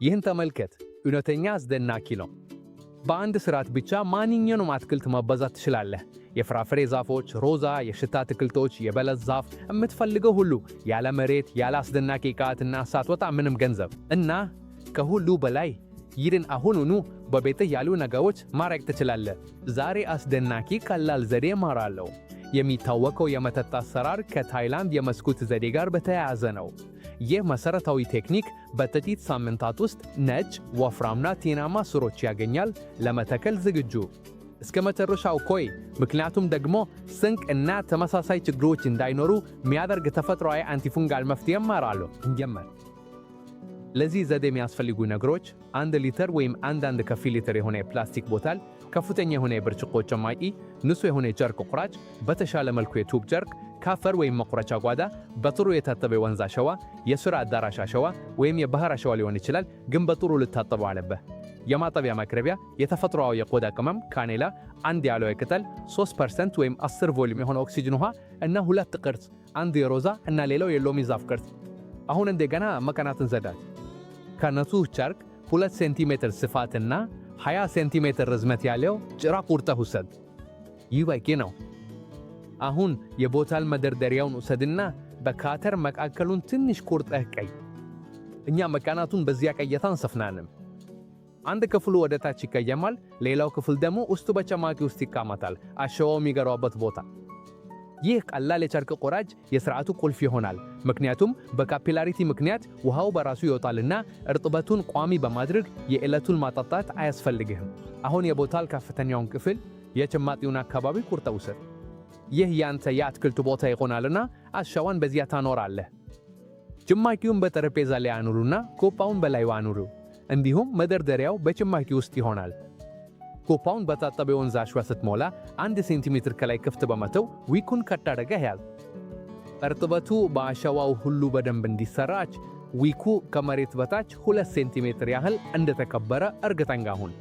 ይህን ተመልከት። እውነተኛ አስደናቂ ነው። በአንድ ስርዓት ብቻ ማንኛውንም አትክልት ማባዛት ትችላለህ። የፍራፍሬ ዛፎች፣ ሮዛ፣ የሽታ አትክልቶች፣ የበለስ ዛፍ፣ የምትፈልገው ሁሉ ያለ መሬት፣ ያለ አስደናቂ ዕቃትና ሳትወጣ ምንም ገንዘብ። እና ከሁሉ በላይ ይህን አሁኑኑ በቤትህ ያሉ ነገሮች ማድረግ ትችላለህ። ዛሬ አስደናቂ ቀላል ዘዴ እማራለሁ። የሚታወቀው የመጠጥ አሰራር ከታይላንድ የመስኮት ዘዴ ጋር በተያያዘ ነው። ይህ መሠረታዊ ቴክኒክ በጥቂት ሳምንታት ውስጥ ነጭ፣ ወፍራምና ጤናማ ስሮች ያገኛል፣ ለመተከል ዝግጁ። እስከ መጨረሻው ቆይ፣ ምክንያቱም ደግሞ ስንቅ እና ተመሳሳይ ችግሮች እንዳይኖሩ የሚያደርግ ተፈጥሯዊ antifungal መፍትሄ እማራለሁ። እንጀምር። ለዚህ ዘዴ የሚያስፈልጉ ነገሮች 1 ሊትር ወይም አንድ ከፊል ሊትር የሆነ የፕላስቲክ bottle፣ ከፍተኛ የሆነ የብርጭቆ ጭማቂ፣ ንጹህ የሆነ የጨርቅ ቁራጭ፣ በተሻለ መልኩ የ tube ጨርቅ፣ ካፈር ወይም መቁረጫ ጓዳ፣ በጥሩ የታጠበ የወንዝ አሸዋ፣ የስራ አዳራሽ አሸዋ ወይም የባህር አሸዋ ሊሆን ይችላል፣ ግን በጥሩ ልታጠበው አለብህ። የማጠቢያ ማቅረቢያ፣ የተፈጥሮአዊ የቆዳ ቅመም፣ ካኔላ፣ አንድ የ aloe ቅጠል፣ 3% ወይም 10 volume የሆነ ኦክሲጅን ውሃ እና ሁለት ቅርጽ፣ አንድ የሮዛ እና ሌላው የሎሚ ዛፍ ቅርጽ። አሁን እንደገና መቀናትን ዘጋጅ። ከንጹህ ጨርቅ 2 ሴንቲሜትር ስፋትና 20 ሴንቲሜትር ርዝመት ያለው ጭራ ቁርጠህ ውሰድ። ይህ በቂ ነው። አሁን የ bottle መደርደሪያውን ውሰድና በ cutter መካከሉን ትንሽ ቁርጠህ ቀይ። እኛ መቃናቱን በዚያ ቀየታ እንሰፍናለን። አንድ ክፍሉ ወደ ታች ይቀየማል፣ ሌላው ክፍል ደግሞ ውስጡ በጨማቂ ውስጥ ይቀመጣል፣ አሸዋው የሚገባበት ቦታ። ይህ ቀላል የጨርቅ ቆራጭ የሥርዓቱ ቁልፍ ይሆናል፣ ምክንያቱም በ capillarity ምክንያት ውሃው በራሱ ይወጣልና እርጥበቱን ቋሚ በማድረግ የዕለቱን ማጠጣት አያስፈልግህም። አሁን የ bottle ከፍተኛውን ክፍል የጭማቂውን አካባቢ ቁርጠህ ውሰድ። ይህ ያንተ የአትክልቱ ቦታ ይሆናልና አሸዋን በዚያ ታኖራለህ። ጭማቂውን በጠረጴዛ ላይ አኑሩና ኮፓውን በላዩ አኑሩ። እንዲሁም መደርደሪያው በጭማቂ ውስጥ ይሆናል። ኮፓውን በታጠበ የወንዝ አሸዋ ስትሞላ 1 ሴንቲሜትር ከላይ ክፍት በመተው wick ኡን ቀጥ አድርገህ ያዝ። እርጥበቱ በአሸዋው ሁሉ በደንብ እንዲሰራጭ wick ኡ ከመሬት በታች 2 ሴንቲሜትር ያህል እንደተቀበረ እርግጠኛ ሁን።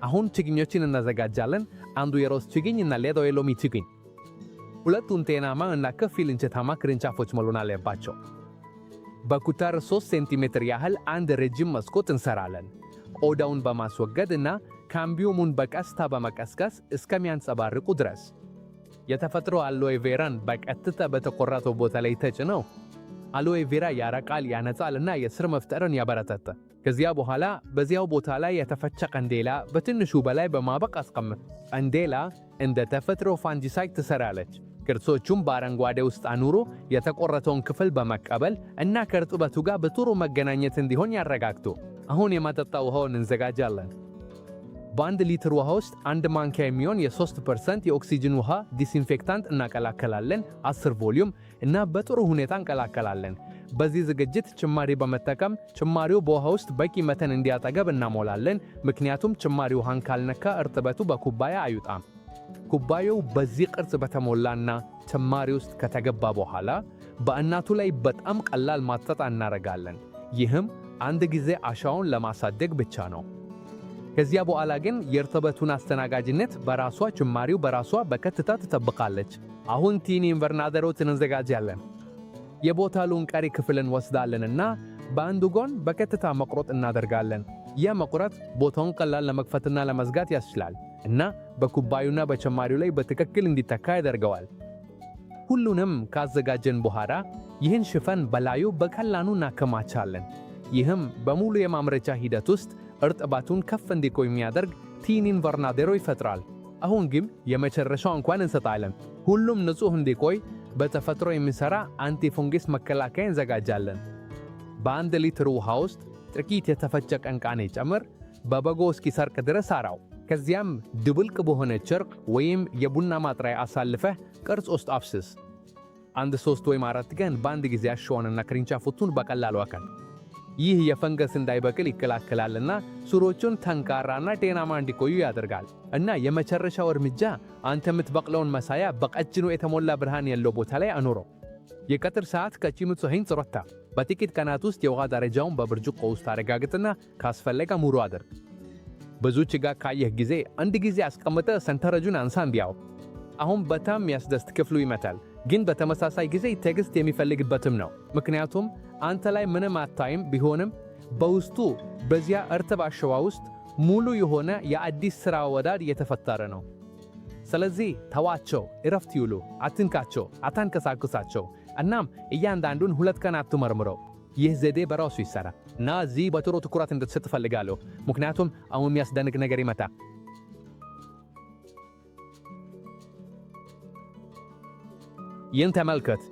አሁን ችግኞችን እናዘጋጃለን። አንዱ የሮዝ ችግኝ እና ሌላው የሎሚ ችግኝ። ሁለቱም ጤናማ እና ከፊል እንጨታማ ቅርንጫፎች መሆን አለባቸው። በኩታር 3 ሴንቲሜትር ያህል አንድ ረጅም መስኮት እንሰራለን። ቆዳውን በማስወገድ እና ካምቢዩሙን በቀስታ በመቀስቀስ እስከሚያንጸባርቁ ድረስ። የተፈጥሮ aloe vera ን በቀጥታ በተቆረጠው ቦታ ላይ ተጭነው። Aloe vera ያረቃል፣ ያነጻል እና የስር መፍጠርን ያበረታታል። ከዚያ በኋላ በዚያው ቦታ ላይ የተፈጨ ቀንዴላ በትንሹ በላይ በማበቅ አስቀምጥ። ቀንዴላ እንደ ተፈጥሮ fungicide ትሰራለች። ቅርጾቹም በአረንጓዴ ውስጥ አኑሮ የተቆረጠውን ክፍል በመቀበል እና ከእርጥበቱ ጋር በጥሩ መገናኘት እንዲሆን ያረጋግጡ። አሁን የመጠጣ ውሃውን እንዘጋጃለን። በ1 ሊትር ውሃ ውስጥ 1 ማንኪያ የሚሆን የ3% የኦክሲጅን ውሃ disinfectant እናቀላቀላለን፣ 10 volume፣ እና በጥሩ ሁኔታ እንቀላቀላለን። በዚህ ዝግጅት ጭማሪ በመጠቀም ጭማሪው በውሃ ውስጥ በቂ መጠን እንዲያጠገብ እናሞላለን፣ ምክንያቱም ጭማሪ ውሃን ካልነካ እርጥበቱ በኩባያ አይወጣም። ኩባያው በዚህ ቅርጽ በተሞላና ጭማሪ ውስጥ ከተገባ በኋላ በእናቱ ላይ በጣም ቀላል ማጠጥ እናደርጋለን። ይህም አንድ ጊዜ አሻውን ለማሳደግ ብቻ ነው። ከዚያ በኋላ ግን የእርጥበቱን አስተናጋጅነት በራሷ ጭማሪው በራሷ በቀጥታ ትጠብቃለች። አሁን tiny invernadero እንዘጋጃለን። የ bottle ኡን ቀሪ ክፍል እንወስዳለንና በአንዱ ጎን በቀጥታ መቁረጥ እናደርጋለን። ይህ መቁረጥ ቦታውን ቀላል ለመክፈትና ለመዝጋት ያስችላል እና በኩባዩና በጭማሪው ላይ በትክክል እንዲተካ ያደርገዋል። ሁሉንም ካዘጋጀን በኋላ ይህን ሽፋን በላዩ በቀላሉ እናከማቻለን። ይህም በሙሉ የማምረቻ ሂደት ውስጥ እርጥበቱን ከፍ እንዲቆይ የሚያደርግ tiny invernadero ይፈጥራል። አሁን ግን የመጨረሻው እንኳን እንሰጣለን። ሁሉም ንጹህ እንዲቆይ በተፈጥሮ የሚሰራ antifungus መከላከያ እንዘጋጃለን። በ1 ሊትር ውሃ ውስጥ ጥቂት የተፈጨ ቀንቃኔ ጨምር፣ በበጎ እስኪሰርቅ ድረስ አራው። ከዚያም ድብልቅ በሆነ ጨርቅ ወይም የቡና ማጥሪያ አሳልፈህ ቅርጽ ውስጥ አፍስስ። አንድ 3 ወይም 4 ቀን በአንድ ጊዜ አሸዋንና ቅርንጫፎቹን በቀላሉ አካል። ይህ የፈንገስ እንዳይበቅል ይከላከላልና ስሮቹን ጠንካራና ጤናማ እንዲቆዩ ያደርጋል። እና የመጨረሻው እርምጃ አንተ የምትበቅለውን መሳያ በቀጭኑ የተሞላ ብርሃን ያለው ቦታ ላይ አኑረው። የቀትር ሰዓት ከጭኑ ፀሐይን ጽሮታ። በጥቂት ቀናት ውስጥ የውሃ ደረጃውን በብርጭቆ ውስጥ አረጋግጥና ካስፈለገ ሙሉ አድርግ። ብዙ ችጋግ ካየህ ጊዜ አንድ ጊዜ አስቀምጠ ሰንጠረዡን አንሳ እንዲያው። አሁን በጣም የሚያስደስት ክፍሉ ይመጣል፣ ግን በተመሳሳይ ጊዜ ትዕግስት የሚፈልግበትም ነው። ምክንያቱም አንተ ላይ ምንም አታይም፣ ቢሆንም በውስጡ በዚያ እርጥብ አሸዋ ውስጥ ሙሉ የሆነ የአዲስ ሥራ አወዳድ እየተፈጠረ ነው። ስለዚህ ተዋቸው፣ እረፍት ይውሉ፣ አትንካቸው፣ አታንቀሳቅሳቸው። እናም እያንዳንዱን 2 ቀን አትመርምረው። ይህ ዘዴ በራሱ ይሰራል እና እዚህ በጥሩ ትኩረት እንድትሰጥ እፈልጋለሁ፣ ምክንያቱም አሁን የሚያስደንቅ ነገር ይመጣል። ይህን ተመልከት።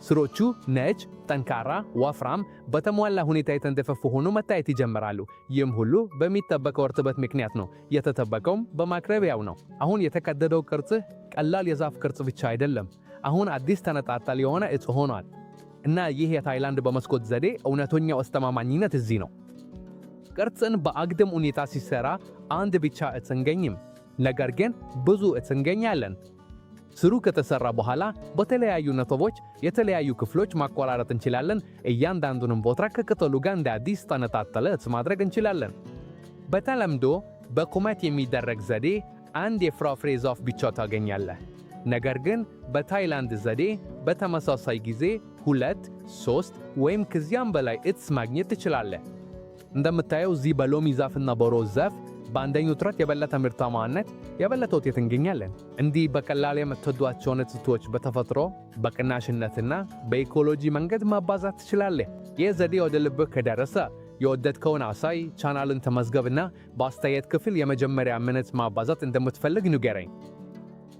ስሮቹ ነጭ፣ ጠንካራ፣ ወፍራም፣ በተሟላ ሁኔታ የተንደፈፉ ሆኖ መታየት ይጀምራሉ። ይህም ሁሉ በሚጠበቀው እርጥበት ምክንያት ነው። የተጠበቀውም በማቅረቢያው ነው። አሁን የተቀደደው ቅርጽህ ቀላል የዛፍ ቅርጽ ብቻ አይደለም። አሁን አዲስ ተነጣጣል የሆነ እጽ ሆኗል። እና ይህ የታይላንድ በመስኮት ዘዴ እውነተኛው አስተማማኝነት እዚህ ነው። ቅርጽን በአግድም ሁኔታ ሲሰራ አንድ ብቻ እጽ እንገኝም፣ ነገር ግን ብዙ እጽ እንገኛለን። ስሩ ከተሰራ በኋላ በተለያዩ ነጥቦች የተለያዩ ክፍሎች ማቆራረጥ እንችላለን። እያንዳንዱንም ቦታ ከቅጠሉ ጋር እንደ አዲስ ተነጣጠለ እጽ ማድረግ እንችላለን። በተለምዶ በቁመት የሚደረግ ዘዴ አንድ የፍራፍሬ ዛፍ ብቻ ታገኛለህ። ነገር ግን በታይላንድ ዘዴ በተመሳሳይ ጊዜ ሁለት፣ ሶስት ወይም ከዚያም በላይ እጽ ማግኘት ትችላለህ። እንደምታየው እዚህ በሎሚ ዛፍና በሮዝ ዛፍ በአንደኛው ጥረት የበለጠ ምርታማነት፣ የበለጠ ውጤት እንገኛለን። እንዲህ በቀላል የምትወዷቸውን እጽዋቶች በተፈጥሮ በቅናሽነትና በኢኮሎጂ መንገድ ማባዛት ትችላለህ። ይህ ዘዴ ወደ ልብህ ከደረሰ የወደድከውን አሳይ፣ ቻናልን ተመዝገብና በአስተያየት ክፍል የመጀመሪያ ምንት ማባዛት እንደምትፈልግ ንገረኝ።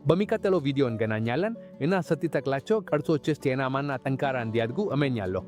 በሚቀጥለው ቪዲዮ እንገናኛለን እና ስትተክላቸው ቅርጾችህ ጤናማና ጠንካራ እንዲያድጉ እመኛለሁ።